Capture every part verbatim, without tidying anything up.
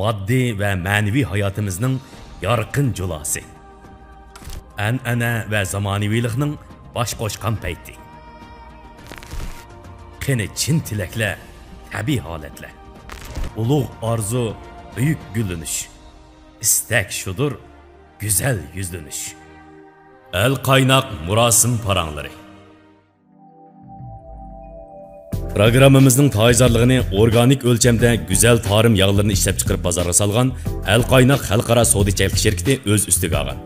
ماددىي ۋە مەنىۋى ھاياتىمىزنىڭ يارقىن جۇلاسى. ئەنئەنە ۋە زامانىۋىلىقنىڭ باش قوشقان پەيتى. قېنى چىن تىلەكلەر، تەبىئىي ھالەتلەر. ئۇلۇغ ئارزۇ، بۈيۈك گۈللىنىش. ئىستەك شۇدۇر، گۈزەل يۈزلىنىش. ئەل قايناق مۇراسىم پاراڭلىرى. پروگراممىمىزنىڭ تايىنزارلىقىنى ئورگانىك ئۆلچەمدە گۈزەل تارىم ياغلىرىنى ئىشلەپچىقىرىپ بازارغا سالغان ئەل قايناق خەلقئارا سودا چەكلىك شىركىتى ئۆز ئۈستىگە ئالغان.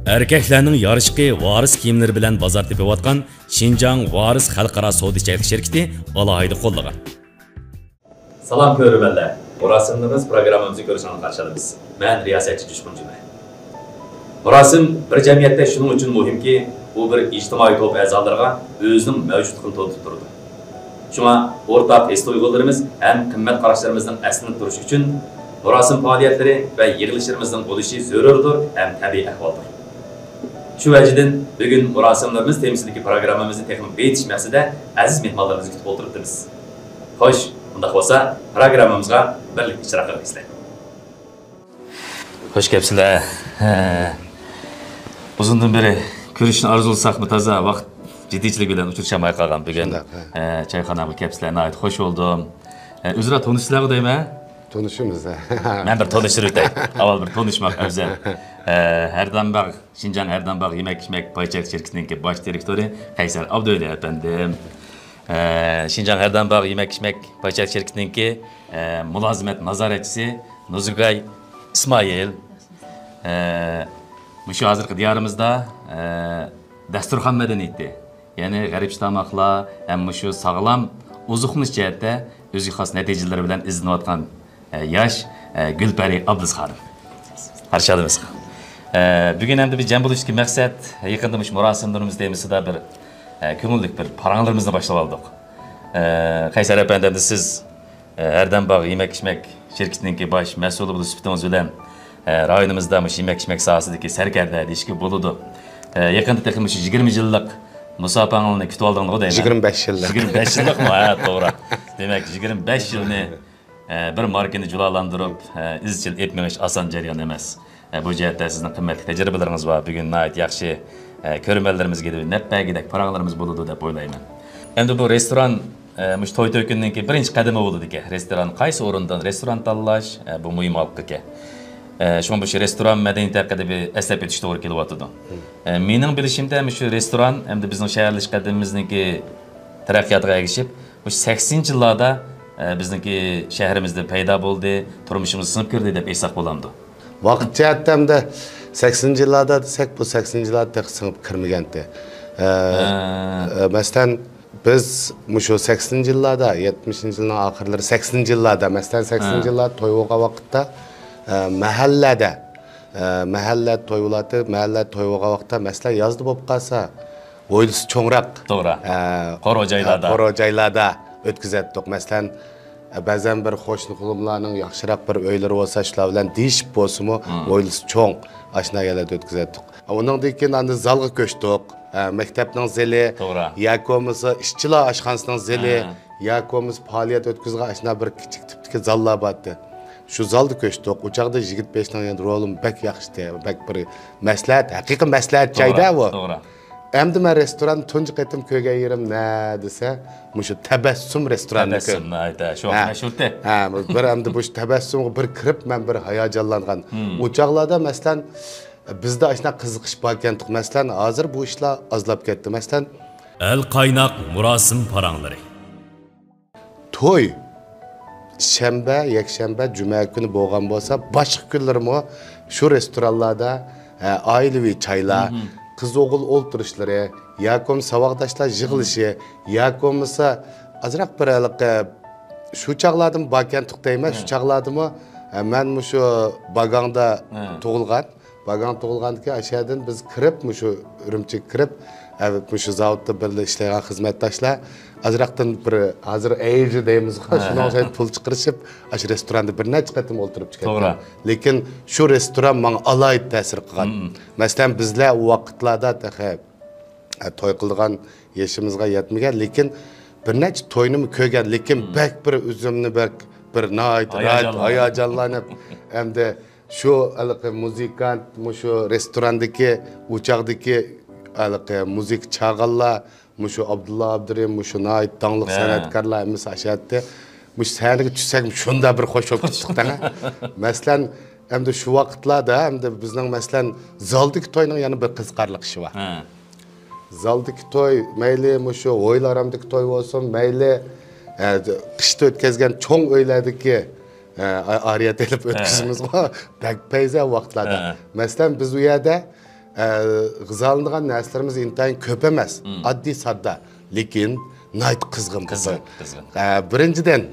ئەركەكلەرنىڭ يارىشقى ۋارىس كىيىملىرى بىلەن بازار تېپىۋاتقان شىنجاڭ ۋارىس خەلقئارا سودا چەكلىك شىركىتى ئالاھىدە قوللىغان. سالام كۆرۈرمەنلەر، مۇراسىملىرىمىز پروگراممىمىزنى كۆرۈشۈڭلارنى قارشى ئالىمىز. مەن رىياسەتچى جۇشقۇن جۈمە. مۇراسىم بىر جەمئىيەتتە شۇنىڭ ئۈچۈن مۇھىمكى، ئۇ بىر ئىجتىمائىي توپ ئەزالىرىغا ئۆزىنىڭ مەۋجۇتلۇقىنى تونۇتۇپ تۇرىدۇ. شۇڭا ئورتاق ھېس-تۇيغۇلىرىمىز ھەم قىممەت قاراشلىرىمىزنىڭ ئەسلىنىپ تۇرۇشى ئۈچۈن مۇراسىم پائالىيەتلىرى ۋە يىغىلىشلىرىمىزنىڭ بولۇشى زۆرۈردۇر ھەم تەبىئىي ئەھۋالدۇر. شۇ ۋەجىدىن بۈگۈن مۇراسىملىرىمىز تېمىسىدىكى پروگراممىمىزنى تېخىمۇ بېيىتىش مەقسىتىدە ئەزىز مېھمانلىرىمىزنى كۈتۈپ ئولتۇرۇپتىمىز. خوش، ئۇنداق بولسا پروگراممىمىزغا بىرلىكتە ئىشتىراك قىلغىيسىلەر. خوش كەپسىلەر. ھە. ئۇزۇندىن بېرى كۆرۈشۈشنى ئارزۇلىساقمۇ، تازا ۋاقىت جىددىيچىلىك بىلەن ئۇچرىشالماي قالغان بۈگۈن. شۇنداق، ھە. ھە، چايخانامغا كەپسىلەر، ناھايىتى خوش بولدۇم. ھە، ئۆزئارا تونۇشتىلەرغۇ دەيمەن؟ تونۇشىمىز، ھە. مەن بىر تونۇشتۇرۇپ ئۆتەي. ئاۋۋال بىر تونۇشماق ئەۋزەل. ھە، ھەردەم باغ، شىنجاڭ ھەردەم باغ يېمەك-ئىچمەك پاي چەكلىك شىركىتىنىڭكى باش دىرېكتورى قەيسەر ئابدۇۋەلى ئەپەندىم. ھە، شىنجاڭ ھەردەم باغ يېمەك-ئىچمەك پاي چەكلىك شىركىتىنىڭكى، ھە، مۇلازىمەت نازارەتچىسى نۇزۇگاي ئىسمائىل. ھە، مۇشۇ ھازىرقى دىيارىمىزدا، ھە، دەستۇرخان مەدەنىيىتى، يەنى غەربچە تاماقلار ھەم مۇشۇ ساغلام ئوزۇقلىنىش جەھەتتە ئۆزىگە خاس نەتىجىلىرى بىلەن ئىزدىنىۋاتقان، ئە، ياش، ئە، گۈلپەرى ئابلىز خانىم. قارشى ئالىمىز. ئە، بۈگۈن ئەمدى بىز جەم بولۇشتىكى مەقسەت، يېقىندا مۇشۇ مۇراسىملىرىمىز تېمىسىدا بىر، ئە، كۆڭۈللۈك بىر پاراڭلىرىمىزنى باشلىۋالدۇق. ئە، قەيسەر ئەپەندى، ئەمدى سىز، ئە، ھەردەم باغ يېمەك-ئىچمەك شىركىتىنىڭكى باش مەسئۇلى بولۇش سۈپىتىڭىز بىلەن، ئە، رايونىمىزدا مۇشۇ يېمەك-ئىچمەك ساھەسىدىكى سەركەردە دېيىشكە بولىدۇ. ئە، يېقىندا تېخى مۇشۇ يىگىرمە يىللىق مۇساپەڭلارنى كۈتۈۋالدىڭلىغۇ دەيمەن. يىگىرمە بەش يىللىق. يىگىرمە بەش يىللىقمۇ؟ ھە، توغرا. دېمەك، يىگىرمە بەش يىلنى، ئە، بىر ماركىنى جۇلالاندۇرۇپ، ئە، ئىزچىل ئېلىپ مېڭىش ئاسان جەريان ئەمەس. ئە، بۇ جەھەتتە سىزنىڭ قىممەتلىك تەجرىبىلىرىڭىز بار. بۈگۈن ناھايىتى ياخشى، ئە، كۆرۈرمەنلىرىمىزگە نەپ بەرگۈدەك پاراڭلىرىمىز بولىدۇ دەپ ئويلايمەن. ئەمدى بۇ رېستوران، ئە، مۇشۇ توي تۆكۈننىڭكى بىرىنچى قەدىمى بولىدىكەن. رېستوران، قايسى ئورۇندىن رېستوران تاللاش، ئە، بۇ مۇھىم ھالقىكەن. ئە، شۇڭا مۇشۇ رېستوران مەدەنىيىتى ھەققىدە بىر ئەسلەپ ئۆتۈش توغرا كېلىۋاتىدۇ. ئە، مېنىڭ بىلىشىمدە، مۇشۇ رېستوران ئەمدى بىزنىڭ شەھەرلىشىش قەدىمىمىزنىڭكى تەرەققىياتىغا ئەگىشىپ، مۇشۇ سەكسىنىنچى يىللاردا، ئە، بىزنىڭكى شەھىرىمىزدە پەيدا بولدى، تۇرمۇشىمىزغا سىڭىپ كىردى دەپ ئېيتساق بولامدۇ؟ ۋاقىت جەھەتتە ئەمدى سەكسىنىنچى يىللاردا دېسەك، بۇ سەكسىنىنچى يىللاردا تېخى سىڭىپ كىرمىگەنتى. ئە، ھە. ئە، مەسىلەن، بىز مۇشۇ سەكسىنىنچى يىللاردا، يەتمىشىنچى يىلنىڭ ئاخىرلىرى، سەكسىنىنچى يىللاردا، مەسىلەن، سەكسىنىنچى ھە. يىللاردا توي بولغان ۋاقىتتا، ئە، مەھەللەدە، ئە، مەھەللە توي بولاتتى، مەھەللە توي بولغان ۋاقىتتا، مەسىلەن، يازدا بولۇپ قالسا، ھويلىسى چوڭراق. توغرا. ئە، قورۇ جايلاردا. قورۇ جايلاردا ئۆتكۈزەتتۇق. مەسىلەن، ئە، بەزەن بىر قوشنا قولۇملارنىڭ ياخشىراق بىر ئۆيلىرى بولسا، شۇلار بىلەن دېيىشىپ بولسىمۇ، ھويلىسى چوڭ، ئاشۇنداق يەرلەردە ئۆتكۈزەتتۇق. ئۇنىڭدىن كېيىن ئاندىن زالغا كۆچتۇق. ئە، مەكتەپنىڭ زېلى توغرا. ياكى بولمىسا ئىشچىلار ئاشخانىسىنىڭ زېلى، ھە. ياكى بولمىسا پائالىيەت ئۆتكۈزىدىغان ئاشۇنداق بىر كىچىك تىپتىكى زاللار بارتتى. شۇ زالدا كۆچتۇق. ئۇ چاغدا يىگىت بېشىنىڭ يەنە رولىمۇ بەك ياخشىتى. بەك بىر مەسلىھەت، ھەقىقىي مەسلىھەت جايدا ئۇ. توغرا. ئەمدى مەن رېستوراننى تۇنجى قېتىم كۆرگەن يېرىم نە دېسە، مۇشۇ تەبەسسۇم رېستوراننى كۆ-، تەبەسسۇم، ناھايىتى شۇ ھە. مەشھۇرتى. ھە، بىر ئەمدى مۇشۇ تەبەسسۇمغا بىر كىرىپ، مەن بىر ھاياجانلانغان. ھىم. ئۇ چاغلاردا، مەسىلەن، بىزدە ئاشۇنداق قىزىقىش باركەنتۇق. مەسىلەن، ھازىر بۇ ئىشلار ئازلاپ كەتتى. مەسىلەن، ئەل قايناق مۇراسىم پاراڭلىرى. توي شەنبە، يەكشەنبە، جۈمە كۈنى بولغان بولسا، باشقا كۈنلىرىمۇ شۇ رېستورانلاردا، ئە، ئائىلىۋى چايلار، مھم. قىز-ئوغۇل ئولتۇرۇشلىرى، ياكى بولمىسا ساۋاقداشلار يىغىلىشى، ياكى بولمىسا ئازراق بىر ھېلىقى شۇ چاغلاردىمۇ باركەنتۇق دەيمەن، شۇ ھە. چاغلاردىمۇ، ئە، مەن مۇشۇ باگاڭدا ھە. تۇغۇلغان. باگاڭ تۇغۇلغاندىن كېيىن، ئاشۇ يەردىن بىز كىرىپ، مۇشۇ ئۈرۈمچىگە كىرىپ، ئە، مۇشۇ زاۋۇتتا بىللە ئىشلەيدىغان خىزمەتداشلار ئازراقتىن بىر، ھازىر ئەيجى دەيمىزغۇ، ھە، شۇنىڭ ھە. ئوخشاش پۇل چىقىرىشىپ، ئاشۇ رېستوراندا بىر نەچچە قېتىم ئولتۇرۇپ چىقىپتۇ. توغرا. لېكىن شۇ رېستوران ماڭا ئالاھىدە تەسىر قىلغان. مم. مەسىلەن، بىزلەر ئۇ ۋاقىتلاردا تېخى، ئە، توي قىلىدىغان يېشىمىزغا يەتمىگەن، لېكىن بىر نەچچە توينىمۇ كۆرگەن، لېكىن مم. بەك بىر ئۆزۈمنى بەك بىر ناھايىتى راھەت، ھاياجانلىنىپ. ھاياجانلىنىپ، ئەمدى شۇ ھېلىقى مۇزىكانت، مۇشۇ رېستوراندىكى، ئۇ چاغدىكى ھېلىقى مۇزىكا چالغانلار، مۇشۇ ئابدۇللا ئابدۇرېھىم، مۇشۇ ناھايىتى داڭلىق سەنئەتكارلار ھەممىسى ئاشاتتى. مۇشۇ سەھنىگە چۈشسەك شۇنداق بىر خۇش بولۇپ چىقتۇق دەڭە. مەسىلەن، ئەمدى شۇ ۋاقىتلاردا، ئەمدى بىزنىڭ، مەسىلەن، زالدىكى توينىڭ يەنە بىر قىزىقارلىق ئىشى بار. زالدىكى توي، مەيلى مۇشۇ ھويلا ئارامدىكى توي بولسۇن، مەيلى، ئە، قىشتا ئۆتكەزگەن چوڭ ئۆيلەردىكى، ئە، ئارىيەت ئېلىپ ئۆتكۈزىمىزغۇ، بەك پەيزە ۋاقىتلاردا. مەسىلەن، بىز ئۇ يەردە، ئە، غىزالىنىدىغان نەرسىلىرىمىز ئىنتايىن كۆپ ئەمەس، ئاددىي ساددا، لېكىن ناھايىتى قىزغىن بىر توي. قىزغىن، قىزغىن. ئە، بىرىنچىدىن،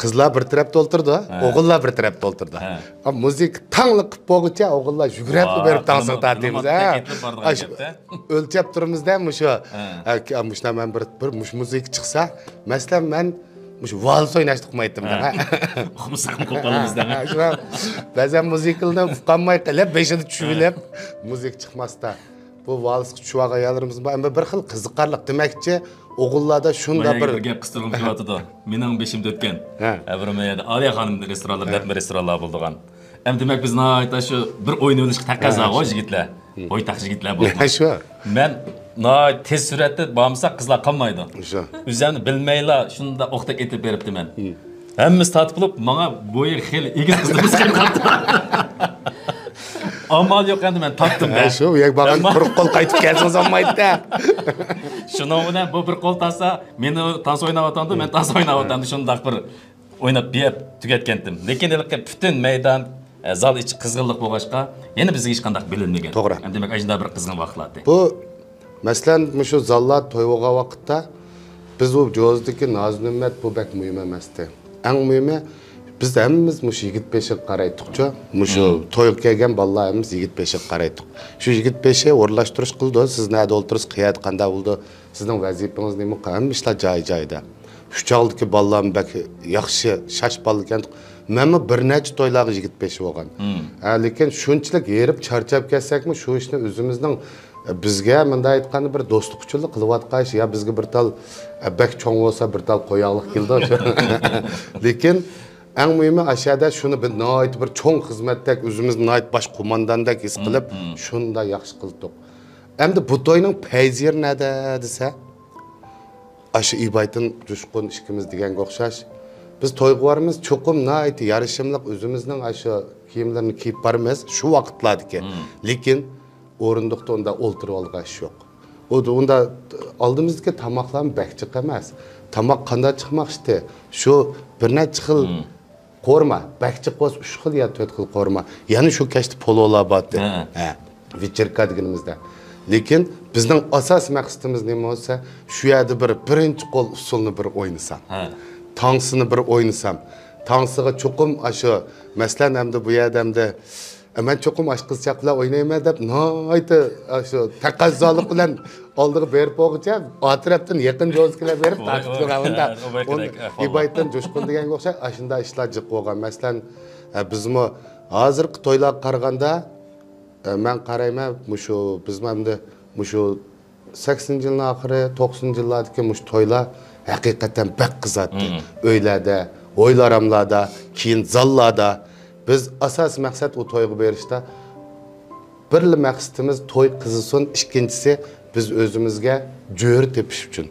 قىزلار بىر تەرەپتە ئولتۇرىدۇ، ئوغۇللار بىر تەرەپتە ئولتۇرىدۇ. مۇزىكا تاڭلا قىپ بولغۇچە ئوغۇللار يۈگۈرۈپلا بېرىپ تانسىغا تارتىمىز، ھە. ئاشۇ ئۆلچەپ تۇرىمىزدە مۇشۇ، ھە، مۇشۇنداق مەن بىر، بىر مۇشۇ مۇزىكا چىقسا، مەسىلەن، مەن مۇشۇ ۋالس ئويناشنى ئۇقمايتتىم، ھە. ئۇقمىساقمۇ قوپالىمىز، ھە. شۇ بەزەن مۇزىكىلىنى ئۇقالماي قېلىپ، بېشىدا چۈشۈۋېلىپ، مۇزىكا چىقماستا. بۇ ۋالسقا چۈشۈۋالغان يەرلىرىمىز بار. ئەمما بىر خىل قىزىقارلىق دېمەكچى، ئوغۇللاردا شۇنداق بىر، بىر گەپ قىستۇرغۇم كېلىۋاتىدۇ. مېنىڭ بېشىمدا ئۆتكەن. ھە. ھە، بىر مەيەردە ئالىيە خانىمنىڭ رېستورانلىرى، دەپمە رېستورانلار بولىدىغان. ئەمدى دېمەك، بىز ناھايىتى شۇ بىر ئوينىۋېلىشقا تەقەززاغۇ يىگىتلەر. بويتاق يىگىتلەر بولىدىغان. شۇ. مەن ناھايىتى تېز سۈرئەتتە بارمىساق، قىزلار قالمايدۇ. شۇ. ئۆزۈمنى بىلمەيلا شۇنداق ئوقتەك ئېتىپ بېرىپتىمەن. ھەممىسى تارتىپ بولۇپ، ماڭا بويى خېلى ئېگىز قىزلىرىمىز كېلىپ قاپتۇ. ئامال يوق ئەمدى مەن تارتتىم. ھە، شۇ، يەك بارغان قۇرۇق قول قايتىپ كەلسىڭىز بولمايدۇ. شۇنىڭ بىلەن بۇ بىر قول تارتسا، مېنى تانسا ئويناۋاتامدۇ، مەن تانسا ئويناۋاتامدۇ، شۇنداق بىر ئويناپ بېرىپ تۈگەتكەنتىم. لېكىن ھېلىقى پۈتۈن مەيدان، ئە، زال ئىچى قىزغىنلىق بولغاچقا، يەنە بىزگە ھېچقانداق بىلىنمىگەن. توغرا. ئەمدى دېمەك، ئاشۇنداق بىر قىزغىن ۋاقىتلار ئىدى. بۇ مەسىلەن، مۇشۇ زاللار توي بولغان ۋاقىتتا بىز ئۇ جوزىدىكى ناز-نېمەت بۇ بەك مۇھىم ئەمەستى. ئەڭ مۇھىمى، بىز ھەممىمىز مۇشۇ يىگىت بېشىغا قارايتتۇقچۇ. مۇشۇ تويغا كەلگەن بالىلار ھەممىمىز يىگىت بېشىغا قارايتتۇق. شۇ يىگىت بېشى ئورۇنلاشتۇرۇش قىلىدۇ، سىز نەدە ئولتۇرىسىز، قەيەردە قانداق بولىدۇ، سىزنىڭ ۋەزىپىڭىز نېمە، ھەممە ئىشلار جايى-جايىدا. شۇ چاغدىكى بالىلارمۇ بەك ياخشى، شاش بالا ئىكەن. مەنمۇ بىر نەچچە تويلارغا يىگىت بېشى بولغان. ھە، لېكىن شۇنچىلىك ھېرىپ چارچاپ كەتسەكمۇ، شۇ ئىشنى ئۆزىمىزنىڭ، بىزگە مۇنداق ئېيتقاندا بىر دوستلۇق ئۈچۈنلا قىلىۋاتقان ئىش. يا بىزگە بىر تال، بەك چوڭ بولسا بىر تال قوياقلىق كېلىدۇ. لېكىن ئەڭ مۇھىمى ئاشۇ يەردە شۇنى بىر ناھايىتى بىر چوڭ خىزمەتتەك، ئۆزىمىزنى ناھايىتى باش قومانداندەك ھېس قىلىپ، شۇنداق ياخشى قىلدۇق. ئەمدى بۇ توينىڭ پەيزى يېرى نەدە دېسە، ئاشۇ ئىبايتىن جۇشقۇن ئىككىمىز دېگەنگە ئوخشاش، بىز تويغا بارىمىز، چوقۇم ناھايىتى يارىشىملىق ئۆزىمىزنىڭ ئاشۇ كىيىملىرىنى كىيىپ بارىمىز، شۇ ۋاقىتلاردىكى. لېكىن ئورۇندۇقتا ئۇنداق ئولتۇرۇۋالغان ئىش يوق. ئۇ، ئۇندا ئالدىمىزدىكى تاماقلارمۇ بەك جىق ئەمەس. تاماق قانداق چىقماق ئىشتى؟ شۇ بىر نەچچە خىل قورۇما، بەك جىق بولسا ئۈچ خىل يا تۆت خىل قورۇما. يەنە شۇ كەچتە پولۇلار بارتى. ھە. ھە. ۋېچېركا دېگىنىمىزدە. لېكىن بىزنىڭ ئاساسىي مەقسىتىمىز نېمە بولسا، شۇ يەردە بىر بىرىنچى قول ئۇسسۇلنى بىر ئوينىسام. ھە. تانسىنى بىر ئوينىسام. تانسىغا چوقۇم ئاشۇ، مەسىلەن، ئەمدى بۇ يەردە ئەمدى مەن چوقۇم ئاشۇ قىزچاق بىلەن ئوينايمەن دەپ ناھايىتى، ئاشۇ تەقەززالىق بىلەن ئالدىغا بېرىپ بولغۇچە، ئا تەرەپتىن يېقىن جوزكىلار بېرىپ تارتىپ تۇرغان ئۇنداق. ئۇ ئىبايتىن جۇشقۇن دېگەنگە ئوخشاش ئاشۇنداق ئىشلار جىق بولغان. مەسىلەن، ئە، بىزمۇ ھازىرقى تويلارغا قارىغاندا، ئە، مەن قارايمەن، مۇشۇ، بىزمۇ ئەمدى مۇشۇ سەكسىنىنچى يىلنىڭ ئاخىرى، توقسىنىنچى يىللاردىكى مۇشۇ تويلار ھەقىقەتەن بەك قىزاتتى. ئۆيلەردە، ھويلا-ھاراملاردا، كېيىن زاللاردا. بىز ئاساسىي مەقسەت ئۇ تويغا بېرىشتا بىرلا مەقسىتىمىز توي قىزىسۇن، ئىككىنچىسى بىز ئۆزىمىزگە جۆرە تېپىش ئۈچۈن.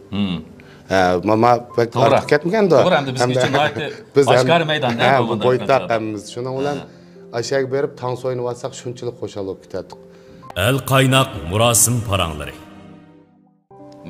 ھە، ماما بەك توغرا. ئارتۇق كەتمىگەندۇ؟ توغرا، ئەمدى بىز ئۈچۈن ناھايىتى بىز ھەم ئاشكارا مەيدان، ھە، بۇ بويتاق ھەممىمىز. شۇنىڭ بىلەن ئاشەگە بېرىپ تانسا ئوينىۋالساق شۇنچىلىك خۇشال بولۇپ كېتەتتۇق. ئەل قايناق مۇراسىم پاراڭلىرى.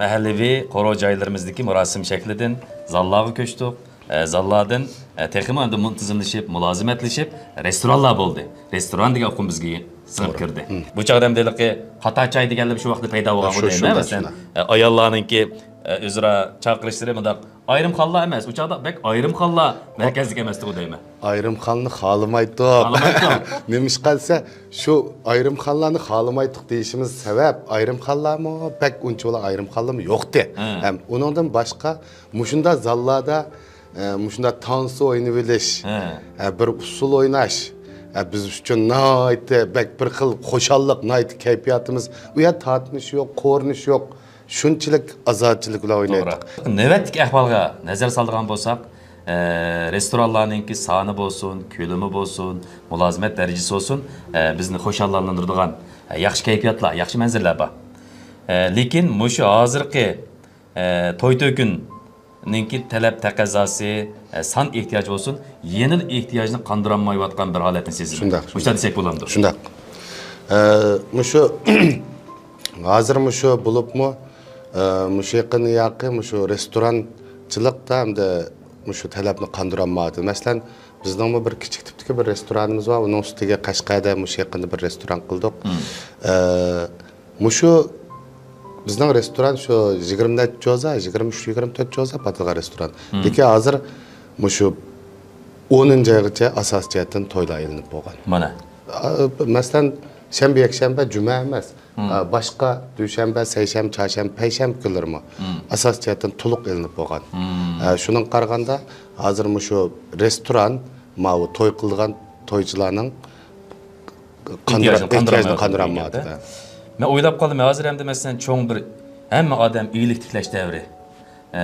مەھەللىۋى قورۇ جايلىرىمىزدىكى مۇراسىم شەكلىدىن زاللارغا كۆچتۇق. ئە، زاللاردىن، ئە، تېخىمۇ ئەمدى مۇنتىزىملىشىپ، مۇلازىمەتلىشىپ، رېستورانلار بولدى. رېستوران دېگەن ئۇقۇم بىزگە سىڭىپ كىردى. بۇ چاغدا ئەمدى ھېلىقى قاتار چاي دېگەنلەر شۇ ۋاقىتتا پەيدا بولغان شۇ، بولدى، شۇنداق، مەسىلەن، شۇنداق. ئە، ئاياللارنىڭكى، ئە، ئۆزئارا چاقىرىشلىرى مۇنداق ئايرىم خانلار ئەمەس، ئۇ چاغدا بەك ئايرىم خانلار مەركەزلىك ئەمەستىغۇ دەيمەن. ئايرىم خاننى خالىمايتتۇق. خالىمايتتۇق. نېمىشقا دېسە، شۇ ئايرىم خانلارنى خالىمايتتۇق دېيىشىمىز سەۋەب، ئايرىم خانلارمۇ بەك ئۇنچىۋالا ئايرىم خانلىمۇ يوقتى. ھە. ھەم ئۇنىڭدىن باشقا مۇشۇنداق زاللاردا، ئە، مۇشۇنداق تانسا ئوينىۋېلىش، ھە. ئە، بىر ئۇسسۇل ئويناش، ئە، بىز ئۈچۈن ناھايىتى بەك بىر خىل خۇشاللىق، ناھايىتى كەيپىياتىمىز، ئۇ يەردە تارتىنىش يوق، قورۇنۇش يوق. شۇنچىلىك ئازادىچىلىك بىلەن ئوينايتتۇق. توغرا. نۆۋەتتىكى ئەھۋالغا نەزەر سالىدىغان بولساق، ئە، رېستورانلارنىڭكى سانى بولسۇن، كۆلىمى بولسۇن، مۇلازىمەت دەرىجىسى بولسۇن، ئە، بىزنى خۇشاللاندۇرىدىغان، ئە، ياخشى كەيپىياتلار، ياخشى مەنزىرىلەر بار. ئە، لېكىن مۇشۇ ھازىرقى، ئە، توي تۆكۈننىڭكى تەلەپ تەقەززاسى، ئە، سان ئېھتىياجى بولسۇن، يەنىلا ئېھتىياجنى قاندۇرالمايۋاتقان بىر ھالەتنى سېزىمەن. شۇنداق، مۇشۇنداق شۇنداق. دېسەك بولامدۇ؟ شۇنداق. ئە، مۇشۇ ھازىر مۇشۇ بولۇپمۇ، ئە، مۇشۇ يېقىن ياقى مۇشۇ رېستورانچىلىقتا ھەمدە مۇشۇ تەلەپنى قاندۇرالمايۋاتىدۇ. مەسىلەن، بىزنىڭمۇ بىر كىچىك تىپتىكى بىر رېستورانىمىز بار. ئۇنىڭ ئۈستىگە قەشقەردە مۇشۇ يېقىندا بىر رېستوران قىلدۇق. مم. ئە، مۇشۇ بىزنىڭ رېستوران شۇ يىگىرمە نەچچە جوزا، يىگىرمە ئۈچ، يىگىرمە تۆت جوزا پاتىلغان رېستوران. مم. لېكىن ھازىر مۇشۇ ئونىنچى ئايغىچە ئاساسىي جەھەتتىن تويلار ئېلىنىپ بولغان. مانا. ئا، مەسىلەن، شەنبە، يەكشەنبە، جۈمە ئەمەس. مم. ئا، باشقا دۈشەنبە، سەيشەنبە، چارشەنبە، پەيشەنبە كۈنلىرىمۇ مم. ئاساسىي جەھەتتىن تولۇق ئېلىنىپ بولغان. مم. ئا، شۇنىڭغا قارىغاندا، ھازىر مۇشۇ رېستوران، ماۋۇ توي قىلىدىغان تويچىلارنىڭ قاندۇرا-، ئېھتىياجىنى قاندۇرالمايۋاتىدۇ ئېھتىياجىنى قاندۇرالمايۋاتىدۇ. دېگەندە. مەن ئويلاپ قالدىم، ھازىر ئەمدى، مەسىلەن، چوڭ بىر ھەممە ئادەم ئىگىلىك تىكلەش دەۋرى. ئە،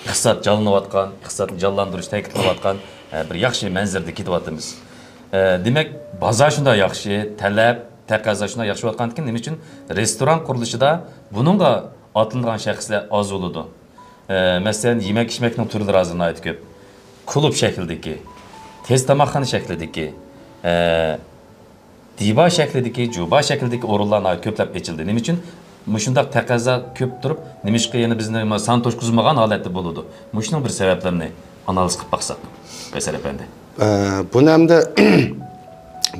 ئىقتىساد جانلىنىۋاتقان، ئىقتىسادنى جانلاندۇرۇش تەكىت قىلىۋاتقان، ئە، بىر ياخشى مەنزىرىدە كېتىۋاتىمىز. ئە، دېمەك، بازار شۇنداق ياخشى، تەلەپ، تەقەززا شۇنداق ياخشى بولۇۋاتقاندىكىن، نېمە ئۈچۈن رېستوران قۇرۇلۇشىدا بۇنىڭغا ئاتلىنىدىغان شەخسلەر ئاز بولىدۇ؟ ئە، مەسىلەن، يېمەك-ئىچمەكنىڭ تۈرلىرى ھازىر ناھايىتى كۆپ. كۇلۇب شەكلىدىكى، تېز تاماقخانا شەكلىدىكى، ئە، دىۋا شەكلىدىكى، جۇبا شەكلىدىكى ئورۇنلار ناھايىتى كۆپلەپ ئېچىلدى. نېمە ئۈچۈن؟ مۇشۇنداق تەقەززا كۆپ تۇرۇپ، نېمىشقا يەنە بىزنى سان توشقۇزمىغان ھالەتتە بولىدۇ؟ مۇشۇنىڭ بىر سەۋەبلىرىنى ئانالىز قىلىپ باقساق، قەيسەر ئەپەندى. ئە، بۇنى ئەمدى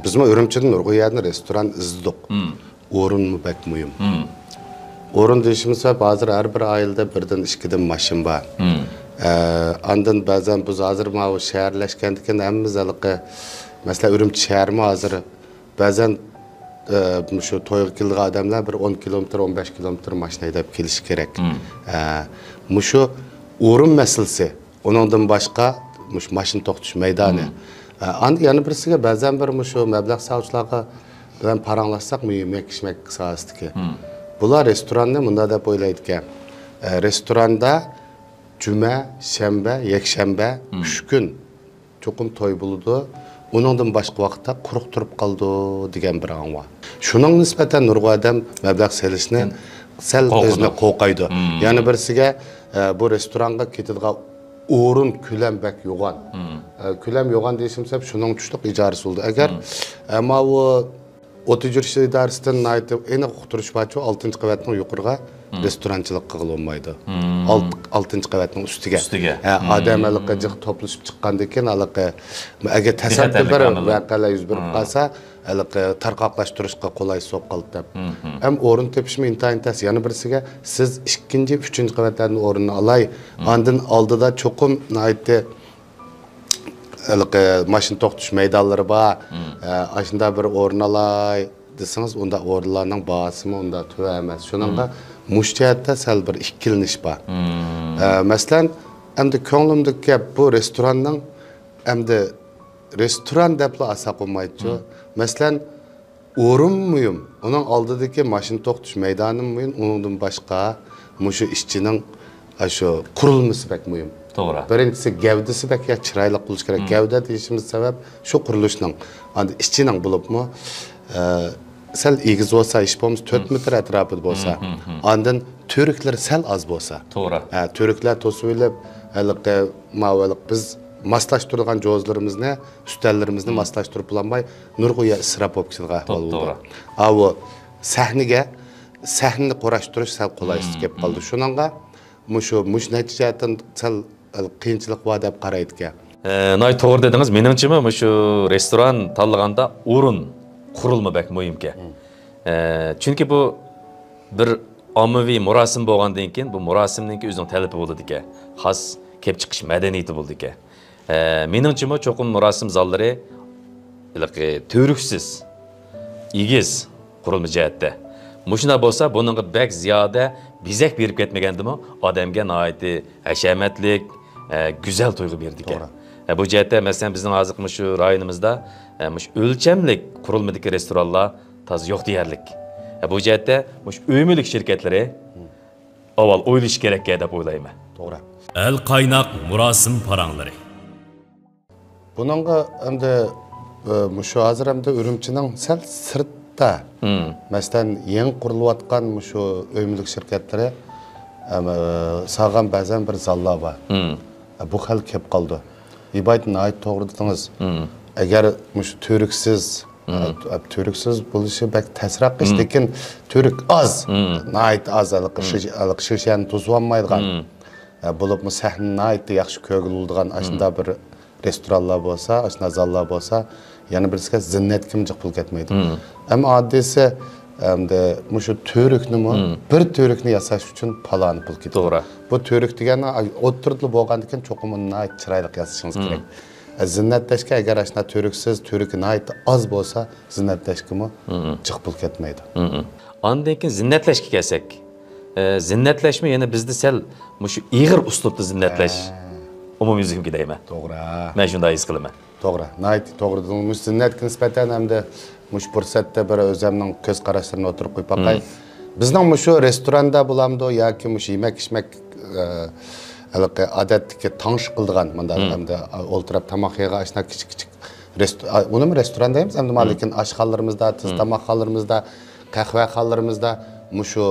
بىزمۇ ئۈرۈمچىدىن نۇرغۇن يەردىن رېستوران ئىزدىدۇق. مم. ئورۇنمۇ بەك مۇھىم. مم. ئورۇن دېيىشىمىز سەۋەب، ھازىر ھەر بىر ئائىلىدە بىردىن، ئىككىدىن ماشىنا بار. مم. ئە، ئاندىن بەزەن بىز ھازىر ماۋۇ شەھەرلەشكەندىكىن ھەممىمىز ھېلىقى، مەسىلەن، ئۈرۈمچى شەھىرىمۇ ھازىر بەزەن، ئە، مۇشۇ تويغا كېلىدىغان ئادەملەر بىر ئون كىلومېتىر، ئون بەش كىلومېتىر ماشىنا ھەيدەپ كېلىشى كېرەك. مم. ئە، مۇشۇ ئورۇن مەسىلىسى. ئۇنىڭدىن باشقا، مۇشۇ ماشىنا توختىتىش مەيدانى. مم. ئە، ئاندىن يەنە بىرسىگە، بەزەن بىر مۇشۇ مەبلەغ سالغۇچىلارغا بىلەن پاراڭلاشساق، مۇ-، يېمەك-ئىچمەك ساھەسىدىكى. مم. بۇلار رېستوراننى مۇنداق دەپ ئويلايدىكەن. ئە، رېستوراندا جۈمە، شەنبە، يەكشەنبە، مم. ئۈچ كۈن چوقۇم توي بولىدۇ. ئۇنىڭدىن باشقا ۋاقىتتا قۇرۇق تۇرۇپ قالىدۇ دېگەن بىر ئاڭ بار. شۇنىڭغا نىسبەتەن نۇرغۇن ئادەم مەبلەغ سېلىشنى سەل قورقىدۇ. ئۆزىنى قورقايدۇ. مم. يەنە بىرسىگە، ئە، بۇ رېستورانغا كېتىدىغان ئورۇن كۆلەم بەك يوغان. مم. ئە، كۆلەم يوغان دېيىشىم سەۋەب شۇنىڭ تۇشلۇق ئىجارىسى بولىدۇ. ئەگەر، مم. ئە، ماۋۇ ئوتتۇرا يۈرۈش ئىدارىسىدىن ناھايىتى ئېنىق ئۇقتۇرۇش بارچۇ، ئالتىنچى قەۋەتنىڭ يۇقىرىغا مم. رېستورانچىلىق قىلغىلى بولمايدۇ. مم. ئالت-، ئالتىنچى قەۋەتنىڭ ئۈستىگە. ئۈستىگە. ھە، مم. ئادەم ھېلىقى جىق توپلىشىپ چىققاندىن كېيىن ھېلىقى ئەگەر تەسادىپىي بىر ۋەقەلەر يۈز بېرىپ قالسا، ھېلىقى تارقاقلاشتۇرۇشقا قولايسىز بولۇپ قالىدۇ دەپ. مم. ھەم ئورۇن تېپىشمۇ ئىنتايىن تەس. يەنە بىرسىگە، سىز ئىككىنچى، ئۈچىنچى قەۋەتلەردىن ئورۇننى ئالاي، مم. ئاندىن ئالدىدا چوقۇم ناھايىتى ھېلىقى ماشىنا توختىتىش مەيدانلىرى بار. مم. ئە، ئاشۇنداق بىر ئورۇن ئالاي دېسىڭىز، ئۇنداق ئورۇنلارنىڭ باھاسىمۇ ئۇنداق تۆۋەن ئەمەس. شۇنىڭغا مم. مۇشۇ جەھەتتە سەل بىر ئىككىلىنىش بار. مم. ئە، مەسىلەن، ئەمدى كۆڭلۈمدىكى گەپ بۇ رېستوراننىڭ، ئەمدى رېستوران دەپلا ئالساق بولمايدۇ. مم. مەسىلەن، ئورۇن مۇھىم، ئۇنىڭ ئالدىدىكى ماشىنا توختىتىش مەيدانىمۇ مۇھىم، ئۇنىڭدىن باشقا مۇشۇ ئىشچىنىڭ، ئاشۇ قۇرۇلمىسى بەك مۇھىم. توغرا. بىرىنچىسى، گەۋدىسى بەك يا چىرايلىق بولۇشى كېرەك. مم. گەۋدە دېيىشىمىز سەۋەب شۇ قۇرۇلۇشنىڭ. ئاندىن ئىشچىنىڭ بولۇپمۇ، ئە، سەل ئېگىز بولسا، ھېچ بولمىسا تۆت مم. مېتىر ئەتراپىدا بولسا، مم، مم، مم. ئاندىن تۈۋرۈكلىرى سەل ئاز بولسا. توغرا. ئە، تۈۋرۈكلەر توسۇۋېلىپ، ھېلىقى، ماۋۇ ھېلىقى بىز ماسلاشتۇرىدىغان جوزىلىرىمىزنى، ئۈستەللىرىمىزنى مم. ماسلاشتۇرۇپ بولالماي، نۇرغۇن يەر ئىسراپ بولۇپ كېتىدىغان ئەھۋال توغرا. بولىدۇ. ئاۋۇ سەھنىگە، سەھنىنى قۇراشتۇرۇش سەل قولايسىز مم، كېلىپ قالدى. مم. شۇنىڭغا مۇشۇ، مۇشۇ نەچچە جەھەتتىن سەل قىيىنچىلىق بار دەپ قارايدىكەن. ئە، ناھايىتى توغرا دېدىڭىز. مېنىڭچىمۇ مۇشۇ رېستوران تاللىغاندا ئورۇن، قۇرۇلما بەك مۇھىمكەن. مم. ئە، چۈنكى بۇ بىر ئاممىۋى مۇراسىم بولغاندىن كېيىن، بۇ مۇراسىمنىڭكى ئۆزىنىڭ تەلىپى بولىدىكەن. خاس كېلىپ چىقىش مەدەنىيىتى بولىدىكەن. ئە، مېنىڭچىمۇ چوقۇم مۇراسىم زاللىرى ھېلىقى تۈۋرۈكسىز، ئېگىز قۇرۇلما جەھەتتە. مۇشۇنداق بولسا، بۇنىڭغا بەك زىيادە بېزەك بېرىپ كەتمىگەندىمۇ، ئادەمگە ناھايىتى ھەشەمەتلىك، ئە، گۈزەل تۇيغۇ بېرىدىكەن. توغرا. ئە، بۇ جەھەتتە، مەسىلەن، بىزنىڭ ھازىرقى مۇشۇ رايونىمىزدا، ئە، مۇشۇ ئۆلچەملىك قۇرۇلمىدىكى رېستورانلار تازا يوق دېيەرلىك. ئە، بۇ جەھەتتە مۇشۇ ئۆي مۈلۈك شىركەتلىرى مم. ئاۋۋال ئويلىشىش كېرەككەن دەپ ئويلايمەن. توغرا. ئەل قايناق مۇراسىم پاراڭلىرى. بۇنىڭغا ئەمدى ئە، مۇشۇ ھازىر ئەمدى ئۈرۈمچىنىڭ سەل سىرتتا، مەسىلەن، يېڭى قۇرۇلۇۋاتقان مۇشۇ ئۆي مۈلۈك شىركەتلىرى ئەم، ئە، سالغان بەزەن بىر زاللار بار. ئە، بۇ خەل كەپ قالىدۇ. ئىبايىت ناھايىتى توغرا دېدىڭىز. ئەگەر مۇشۇ تۈۋرۈكسىز، ئە، تۈۋرۈكسىز بولۇشى بەك تەسراق ئىش، لېكىن تۈۋرۈك ئاز، ناھايىتى ئاز، ھېلىقى شىش-، ھېلىقى شىشەنى توسۇۋالمايدىغان. ئە، بولۇپمۇ سەھنە ناھايىتى ياخشى كۆرگىلى بولىدىغان ئاشۇنداق بىر رېستورانلار بولسا، ئاشۇنداق زاللار بولسا، يەنە بىرسىگە زىننەتكىمۇ جىق پۇل كەتمەيدۇ. ئەمما ئاددىيسى، ئەمدى مۇشۇ تۈۋرۈكنىمۇ، بىر تۈۋرۈكنى ياساش ئۈچۈن پالانى پۇل كېتىدۇ. توغرا. بۇ تۈۋرۈك دېگەن ئوتتۇرىدىلا بولغاندىكىن چوقۇم ئۇنى ناھايىتى چىرايلىق ياسىشىڭىز كېرەك. ئە، زىننەتلەشكە ئەگەر ئاشۇنداق تۈۋرۈكسىز، تۈۋرۈكى ناھايىتى ئاز بولسا، زىننەتلەشكىمۇ جىق پۇل كەتمەيدۇ. ئاندىن كېيىن زىننەتلەشكە كەلسەك، ئە، زىننەتلەشمۇ يەنە بىزدە سەل مۇشۇ ئېغىر ئۇسلۇبتا زىننەتلەش ئومۇميۈزلۈكمىكىن دەيمەن. توغرا. مەن شۇنداق ھېس قىلىمەن. توغرا، ناھايىتى توغرا دېدىڭىز. مۇشۇ زىننەتكە نىسبەتەن ئەمدى مۇشۇ پۇرسەتتە بىر ئۆزەمنىڭ كۆز قاراشلىرىنى ئوتتۇرىغا قويۇپ باقاي. بىزنىڭ مۇشۇ رېستوراندا بولامدۇ ياكى مۇشۇ يېمەك ئىچمەك، ئە، ھېلىقى ئادەتتىكى تاماق قىلىدىغان مۇنداق ئەمدى ئولتۇرۇپ تاماق يەيدىغان ئاشۇنداق كىچىك كىچىك رېست-، ئا، ئۇنىمۇ رېستوران دەيمىز ئەمدى، لېكىن ئاشخانىلىرىمىزدا، تېز تاماقخانىلىرىمىزدا، قەھۋەخانىلىرىمىزدا مۇشۇ